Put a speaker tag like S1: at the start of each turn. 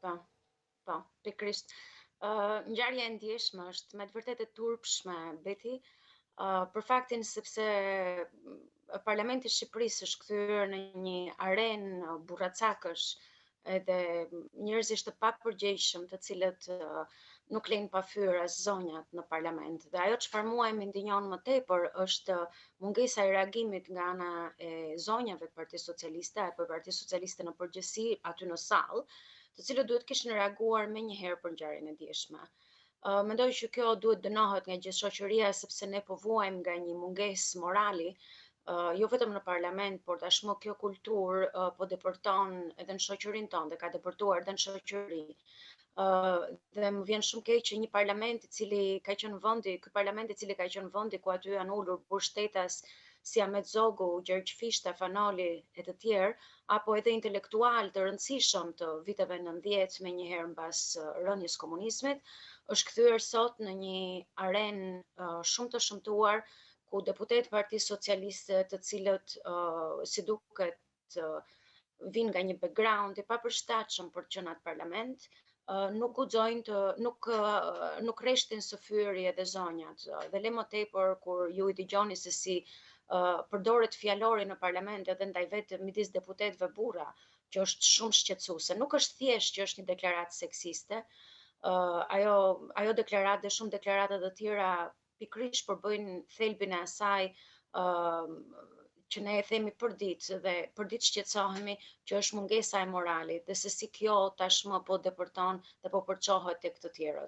S1: Po, po, pikërisht. Uh, ngjarja e ndjeshme është me të vërtetë e turpshme, Beti, uh, për faktin sepse Parlamenti i Shqipërisë është kthyer në një arenë burracakësh edhe njerëzish të papërgjegjshëm, të cilët nuk lejnë pa fyer as zonjat në parlament. Dhe ajo çfarë mua më indinjon më tepër është mungesa e reagimit nga ana e zonjave të Partisë Socialiste apo Partisë Socialiste në përgjithësi aty në sallë, të cilët duhet kishin reaguar menjëherë për ngjarjen e djeshme. Mendoj që kjo duhet dënohet nga gjithë shoqëria sepse ne po vuajmë nga një mungesë morali, jo vetëm në parlament, por tashmë kjo kulturë po depërton edhe në shoqërinë tonë dhe ka depërtuar edhe në shoqëri. Dhe më vjen shumë keq që një parlament i cili ka qenë vendi, ky parlament i cili ka qenë vendi ku aty janë ulur burrështetas si Ahmet Zogu, Gjergj Fishta, Fan Noli e të tjerë, apo edhe intelektualë të rëndësishëm të viteve 90 menjëherë mbas rënies komunizmit, është kthyer sot në një arenë shumë të shëmtuar ku deputetë të Partisë Socialiste të cilët si duket vijnë nga një background i papërshtatshëm për të qenë atë parlament, nuk guxojnë të nuk nuk reshtin së fyeri edhe zonjat. Dhe le më tepër kur ju i dëgjoni se si përdoret fjalori në parlament edhe ndaj vetë midis deputetëve burra, që është shumë shqetësuese. Nuk është thjesht që është një deklaratë seksiste, uh, ajo ajo deklaratë dhe shumë deklarata të tjera pikërisht përbëjnë thelbin e asaj uh, që ne e themi përditë dhe përditë shqetësohemi që është mungesa e moralit dhe se si kjo tashmë po depërton dhe po përçohet tek të tjerët.